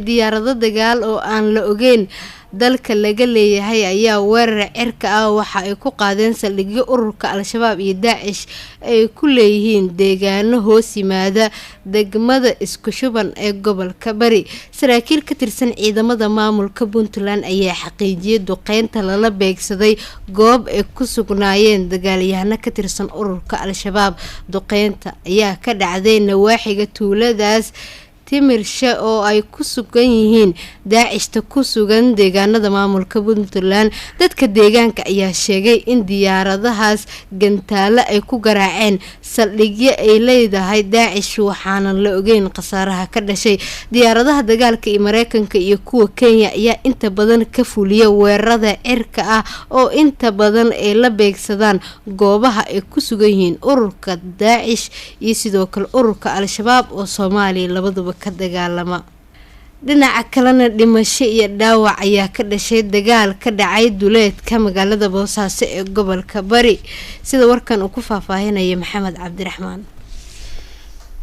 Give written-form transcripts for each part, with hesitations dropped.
Diyaarado dagaal oo aan la ogeyn dalka laga leeyahay ayaa weerar cirka ah waxa ay ku qaadeen saldhigyo ururka Al-Shabaab iyo Daacish ay ku leeyihiin deegaano hoos yimaada degmada Isku Shuban ee gobolka Bari. Saraakiil ka tirsan ciidamada maamulka Puntland ayaa xaqiijiyay duqeynta lala beegsaday goob ay ku sugnaayeen dagaalyahano ka tirsan ururka Al-Shabaab. Duqeynta ayaa ka dhacday nawaaxiga tuuladaas Timirshe oo ay ku sugan yihiin Daacishta ku sugan deegaanada maamulka Puntland. Dadka deegaanka ayaa sheegay in diyaaradahaas gantaalo ay ku garaaceen saldhigyo ay leedahay Daacish, waxaana la ogeyn khasaaraha ka dhashay. Diyaaradaha dagaalka ee Mareykanka iyo kuwa Kenya ayaa inta badan ka fuliya weerarada cirka ah oo inta badan ay la beegsadaan goobaha ay ku sugan yihiin ururka Daacish iyo sidoo kale ururka Al-Shabaab oo Soomaaliya labaduba ka dagaalama. Dhinaca kalena, dhimasho iyo dhaawac ayaa ka dhashay dagaal ka dhacay duleedka magaalada Boosaaso ee gobolka Bari, sida warkan uu ku faahfaahinaya Maxamed Cabdiraxmaan.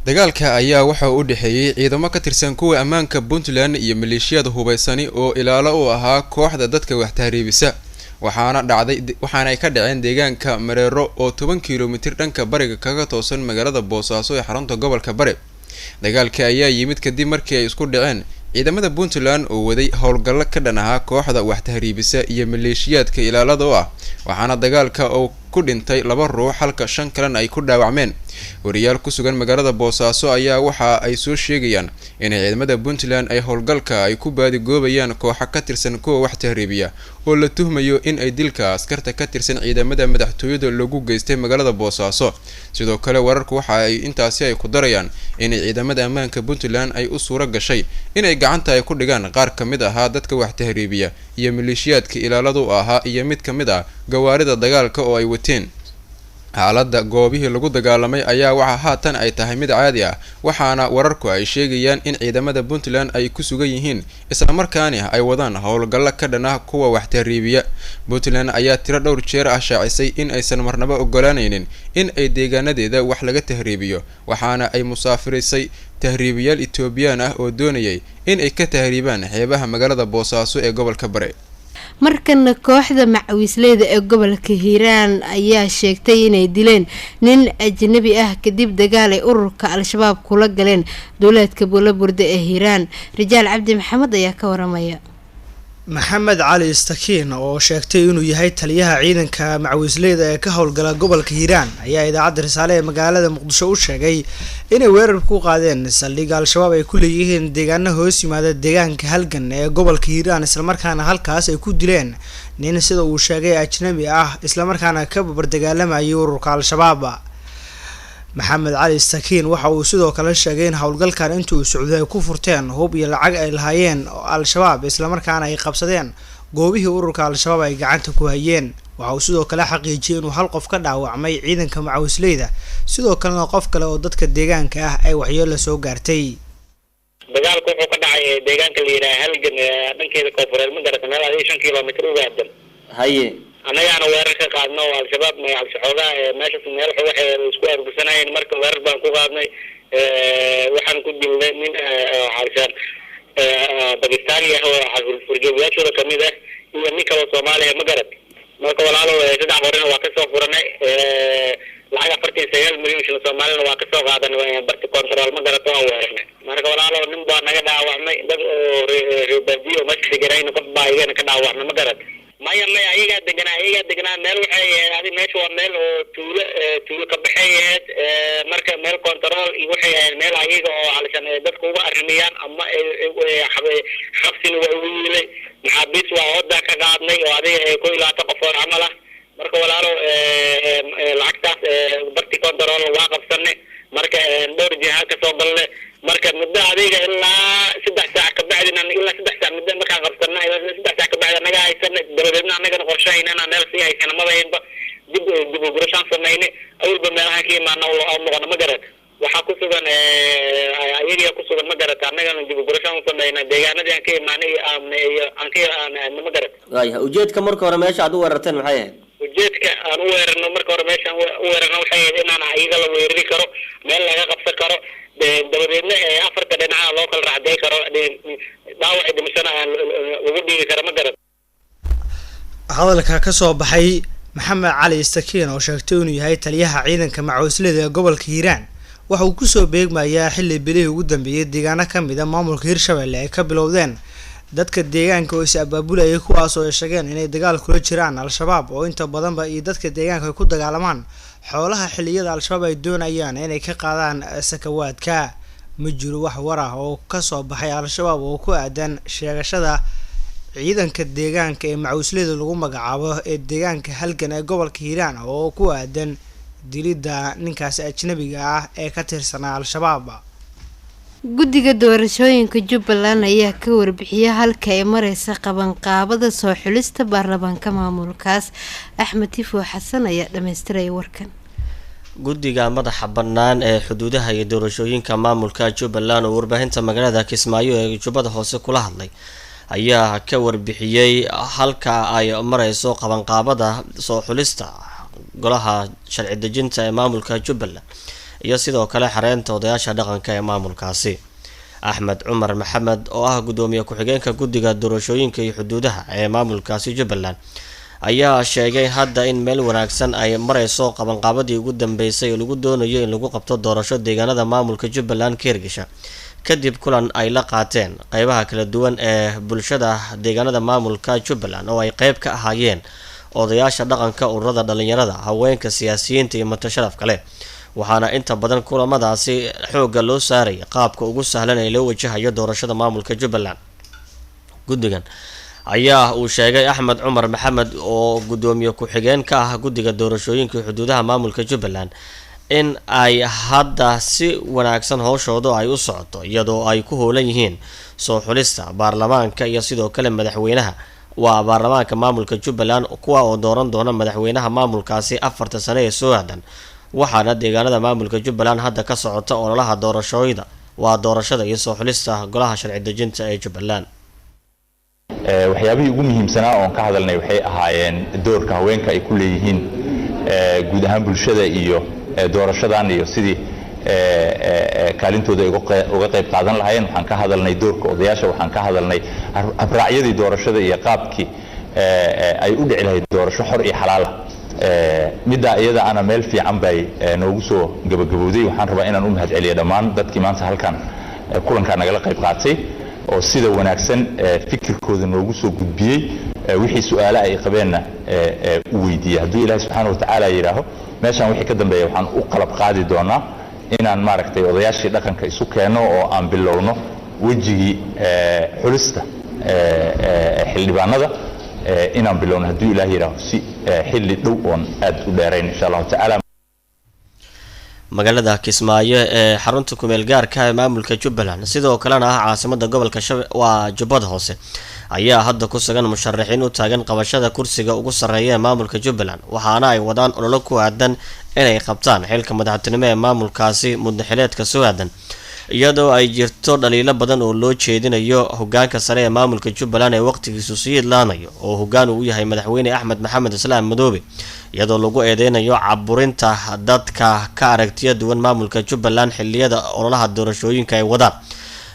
Dagaalka ayaa waxa uu u dhexeeyey ciidamo ka tirsan kuwa ammaanka Puntland iyo maleeshiyada hubeysani oo ilaalo u ahaa kooxda dadka wax tahriibisa, waxaana dhacday waxaana ay ka dhaceen deegaanka Mareero oo 10 kilomitir dhanka bariga kaga toosan magaalada Boosaaso ee xarunta gobolka Bari. Dagaalka ayaa yimid kadib markii ay isku dhaceen ciidamada Puntland oo waday howlgallo ka dhan ahaa kooxda wax tahriibisa iyo maleeshiyaadka ilaalada u ah, waxaana dagaalka oo ku dhintay 2 ruux halka 5 kalena ay ku dhaawacmeen. Wariyaal ku sugan magaalada Boosaaso ayaa waxa ay soo sheegayaan inay ciidamada Puntland ay howlgalka ay ku baadigoobayaan kooxo ka tirsan kuwa wax tahriibiya oo la tuhmayo in ay dilka askarta ka tirsan ciidamada madaxtooyada lagu geystay magaalada Boosaaso. Sidoo kale wararku waxa ay intaasi ay ku darayaan inay ciidamada ammaanka Puntland ay u suuro gashay inay gacanta ay ku dhigaan qaar ka mid ahaa dadka wax tahriibiya iyo maleeshiyaadka ilaalada u ahaa iyo mid ka mid ah gawaarida dagaalka oo ay wateen. Xaaladda goobihii lagu dagaalamay ayaa waxa haatan ay tahay mid caadi ah, waxaana wararku ay sheegayaan in ciidamada Puntland ay ku sugan yihiin islamarkaani ay wadaan howlgallo ka dhan ah kuwa wax tahriibiya. Puntland ayaa tiro dhowr jeer ah shaacisay in aysan marnaba ogolaanaynin in ay deegaanadeeda wax laga tahriibiyo, waxaana ay musaafirisay tahriibiyaal Etoobiyaan ah oo doonayay in ay ka tahriibaan xeebaha magaalada Boosaaso ee gobolka Bare. Markana, kooxda macawiisleyda ee gobolka Hiiraan ayaa sheegtay inay dileen nin ajnabi ah kadib dagaal ay ururka Al-Shabaab kula galeen dowlaadka Buulaburde ee Hiiraan. Rijaal Cabdi Maxamed ayaa ka waramaya. Maxamed Cali Istakiin oo sheegtay inuu yahay taliyaha ciidanka macawiisleyda ee ka howlgala gobolka Hiiraan ayaa idaacadda Risaale ee magaalada Muqdisho u sheegay inay weerar ku qaadeen saldhigga Al-Shabaab ay ku leeyihiin deegaano hoos yimaada deegaanka Halgan ee gobolka Hiiraan, islamarkaana halkaas ay ku dileen nin sida uu sheegay ajnabi ah, islamarkaana ka barbardagaalamayay ururka Al-Shabaab. Maxamed Cali Istakiin waxa uu sidoo kale sheegay in howlgalkan inta uu socday ay ku furteen hub iyo lacag ay lahaayeen Al-Shabaab, islamarkaana ay qabsadeen goobihii ururka Al-Shabaab ay gacanta ku hayeen. Waxa uu sidoo kale xaqiijiyay inuu hal qof ka dhaawacmay ciidanka macawisleyda, sidoo kalena qof kale oo dadka deegaanka ah ay waxyeelo soo gaartay. Dagaalku wuxuu ka dhacay deegaanka la yidhaha Halgan dhankeeda koonfureed, ma garata, meel adiga 5 kilomitr uga aadan. Haye. Annagaana weerar ka qaadno oo Al-Shabaab xoogaa meeshas meel waxay isku aruursanayeen, marka weerar baan ku qaadnay, waxaan ku dilnay nin alshaan Bakistani ah oo furjoogyaashooda kamid ah iyo nin kaloo Soomaaliya, ma garad. Marka walaalo, 3 qorina waa kasoo furanay, lacag 49 milyan shilin Soomaalina waa kasoo qaadanay barti control, ma garato, waan weerarnay. Marka walaalo, nin baa naga dhaawacmay, dad oo reer baadiyo oo meesha deganayna qof baa iyagana ka dhaawacmay, ma garat. Maya maya, ayagaa deganaa, ayagaa deganaa. Meel waxay ahayd adi meesha waa meel oo tuulo tuulo ka baxay ahayd, marka meel control iyo waxay ahayd meel ayaga oo alishan dadka uga arrimiyaan ama xabsina waa ugu yiilay, maxaabiis waa hoodaa ka qaadnay oo adiga ay ku ilaata qofood camal ah. Marka walaalo, lacagtaas barti control waa qabsanay, marka dhowr jiha kasoo galnay, marka muddo adiga ilaa 3 saac kabacdina, ilaa 3 saac muddo markaan qabsana, ilaa 3 saac kabacdi anaga haysana, dabadeedna anagana qorshahaynana meel sii haysana madahaynba dib dib ugurashaan samaynay, awalba meelaha ka imaana oo noqono, ma garat. Waxaa ku sugan ayagiya ku sugan, ma garata, annagana dib ugurashaan u sameynay deegaanadii aan ka imaanay iyo aan ka aan, ma garat. Waayahay, ujeedka marka hore meesha aad u weerarteen maxay ahayd? Ujeedka aan u weerarno marka hore meeshaan u weerarno waxay ahayd inaan ayaga la weerari karo, meel laga qabsan karo, Dabadeedna afarta dhinaca loo kala raacday karo, dhaawaci dhimashana aan lagu dhiigi karo, ma garan. Hadalka ka soo baxay Maxamed Cali Istakiin oo sheegtay inuu yahay taliyaha ciidanka macawisleyda ee gobolka Hiiraan waxa uu kusoo beegmayaa xilli bilihii ugu dambeeyay deegaano ka mid a maamulka Hirshabelle ay ka bilowdeen dadka deegaanka oo is abaabulayay, kuwaas oo ay sheegeen inay dagaal kula jiraan Al-Shabaab oo inta badanba iyo dadka deegaanka ay ku dagaalamaan xoolaha xilliyada Al-Shabaab ay doonayaan inay ka qaadaan sakawaadka. Ma jiro wax war ah oo kasoo baxay Al-Shabaab oo ku aadan sheegashada ciidanka deegaanka ee macawisleyda lagu magacaabo ee deegaanka Halgan ee gobolka Hiiraan oo ku aadan dilidda ninkaasi ajnabiga ah ee ka tirsanaa Al-Shabaab. Guddiga doorashooyinka Jubbaland ayaa ka warbixiyay halka ay mareysa qabanqaabada soo xulista baarlamaanka maamulkaas. Axmed Tifo Xasan ayaa dhammaystiraya warkan. Guddiga madaxa bannaan ee xuduudaha iyo doorashooyinka maamulka Jubbaland oo warbaahinta magaalada Kismaayo ee Jubbada Hoose kula hadlay ayaa ka warbixiyey halka ay mareyso qabanqaabada soo xulista golaha sharci dejinta ee maamulka Jubbaland iyo sidoo kale xareynta odayaasha dhaqanka ee maamulkaasi. Axmed Cumar Maxamed oo ah guddoomiye ku-xigeenka guddiga doorashooyinka iyo xuduudaha ee maamulkaasi Jubbaland ayaa sheegay hadda in meel wanaagsan ay mareyso qabanqaabadii ugu dambeysay ee lagu doonayo in lagu qabto doorasho deegaanada maamulka Jubbaland ka hirgasha, kadib kulan ay la qaateen qeybaha kala duwan ee bulshada deegaanada maamulka Jubbaland oo ay qeyb ka ahaayeen odayaasha dhaqanka, ururada dhalinyarada, haweenka, siyaasiyiinta iyo matasharaf kale. Waxaana inta badan kulamadaasi xoogga loo saaraya qaabka ugu sahlan ee loo wajahayo doorashada maamulka Jubbaland. Guddigan ayaa uu sheegay Axmed Cumar Maxamed oo guddoomiye ku-xigeen ka ah guddiga doorashooyinka xuduudaha maamulka Jubbaland in ay hadda si wanaagsan howshoodu ay u socoto, iyadoo ay ku howlan yihiin soo xulista baarlamaanka iyo sidoo kale madaxweynaha. Waa baarlamaanka maamulka Jubbaland kuwa oo dooran doona madaxweynaha maamulkaasi 4ta sane ee soo aadan. Waxaana deegaanada maamulka Jubbaland hadda ka socota ololaha doorashooyda, waa doorashada iyo soo xulista golaha sharci dejinta ee Jubbaland. Waxyaabihii ugu muhiimsanaa oon ka hadalnay waxay ahaayeen doorka haweenka ay ku leeyihiin guud ahaan bulshada iyo doorashadan iyo sidii kaalintooda ay uga qayb qaadan lahaayeen. Waxaan ka hadalnay doorka odayaasha, waxaan ka hadalnay habraacyadii doorashada iyo qaabkii ay u dhici lahayd doorasho xor iyo xalaala. Middaa iyada ana meel fiican bay noogu soo gabagabowday. Waxaan rabaa inaan u mahad celiyo dhammaan dadkii maanta halkan kulankaa nagala qayb qaatay oo sida wanaagsan fikirkooda noogu soo gudbiyey, wixii su-aale ay qabeenna u weydiiyey. Hadduu Ilaahi subxaana watacaala yidhaaho, meeshaan wixii ka dambeeya waxaan u qalab qaadi doonaa inaan maaragtay odayaashii dhaqanka isu keenno oo aan bilowno wejigii xulista xildhibaanada, inaan bilowno hadduu Ilaah yidhaaho si xilli dhow oon aad u dheerayn, insha Allahu tacaala. Magaalada Kismaayo ee xarunta kumeel gaarka ee maamulka Jubbaland, sidoo kalena ah caasimada gobolka waa Jubbada Hoose, ayaa hadda ku sugan musharaxiin u taagan qabashada kursiga ugu sarreeya ee maamulka Jubbaland. Waxaana ay wadaan ololo ku aadan inay qabtaan xilka madaxtinimo ee maamulkaasi muddaxileedka soo aadan, iyadoo ay jirto dhaliilo badan oo loo jeedinayo hogaanka sare ee maamulka Jubbaland ee waqtigiisu sii idlaanayo oo hogaan uu yahay madaxweyne Axmed Maxamed Islaam Madoobe, iyadoo lagu eedeynayo caburinta dadka ka aragtiya duwan maamulka Jubbaland xiliyada ololaha doorashooyinka ay wadaan.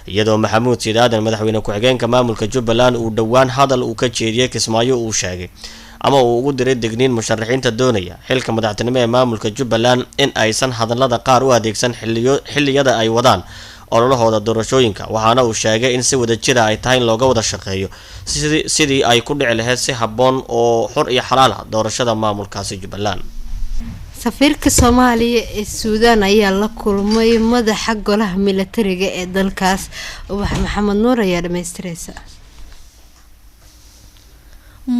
Iyadoo Maxamuud Siid Aadan, madaxweyne ku-xigeenka maamulka Jubbaland, uu dhowaan hadal uu ka jeediyey Kismaayo uu sheegay ama uu ugu diray degniin musharaxiinta doonaya xilka madaxtinimo ee maamulka Jubbaland in aysan hadallada qaar u adeegsan xilliyada ay wadaan ololahooda doorashooyinka. Waxaana uu sheegay in si wada jira ay tahay in looga wada shaqeeyo sidii ay ku dhici lahayd si habboon oo xor iyo xalaal ah doorashada maamulkaasi Jubbaland. Safiirka Soomaaliya ee Suudaan ayaa la kulmay madaxa golaha milatariga ee dalkaas. Ubax Maxamed Nuur ayaa dhamaystireysa.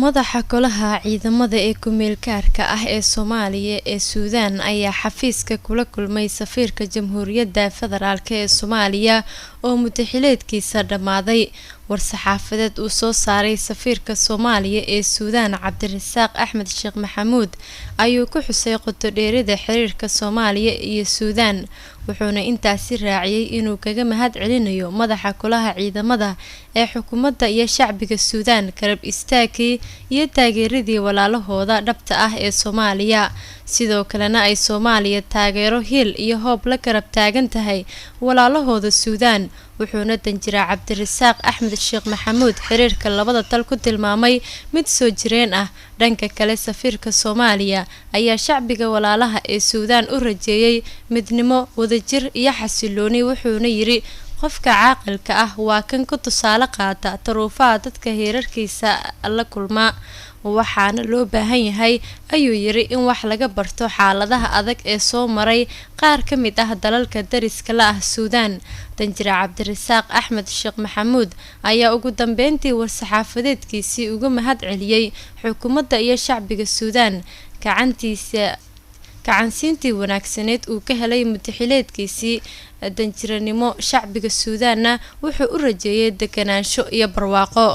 Madaxa golaha ciidamada ee ku-meelgaarka ah ee Soomaaliya ee Suudaan ayaa xafiiska kula kulmay safiirka Jamhuuriyadda Federaalk ee Soomaaliya oo muddaxileedkiisa dhammaaday. War-saxaafadeed uu soo saaray safiirka Soomaaliya ee Suudaan Cabdirasaaq Axmed Sheekh Maxamuud ayuu ku xusay qotodheerida xiriirka Soomaaliya iyo Suudaan, wuxuuna intaasi raaciyey inuu kaga mahad celinayo madaxa golaha ciidamada ee xukuumadda iyo shacbiga Suudaan garab istaagii iyo taageeradii walaalahooda dhabta ah ee Soomaaliya, sidoo kalena ay Soomaaliya taageero hiil iyo hoob la garab taagan tahay walaalahooda Suudaan. Wuxuuna danjiraa Cabdirasaaq Axmed Sheekh Maxamuud xiriirka labada dal ku tilmaamay mid soo jireen ah. Dhanka kale, safiirka Soomaaliya ayaa shacbiga walaalaha ee Suudaan u rajeeyay midnimo, wadajir iyo xasilooni, wuxuuna yiri qofka caaqilka ah waa kan ku tusaale qaata taruufaha dadka heerarkiisa la kulma, waxaana loo baahan yahay ayuu yiri in wax laga barto xaaladaha adag ee soo maray qaar ka mid ah dalalka dariska la ah Suudaan. Danjire Cabdirasaaq Axmed Sheekh Maxamuud ayaa ugu dambeyntii war-saxaafadeedkiisii uga mahad celiyey xukuumadda iyo shacbiga Suudaan gacantiisa gacansiintii wanaagsaneed uu ka helay muddaxileedkiisii danjiranimo, shacbiga Suudaanna wuxuu u rajeeyay deganaansho iyo barwaaqo.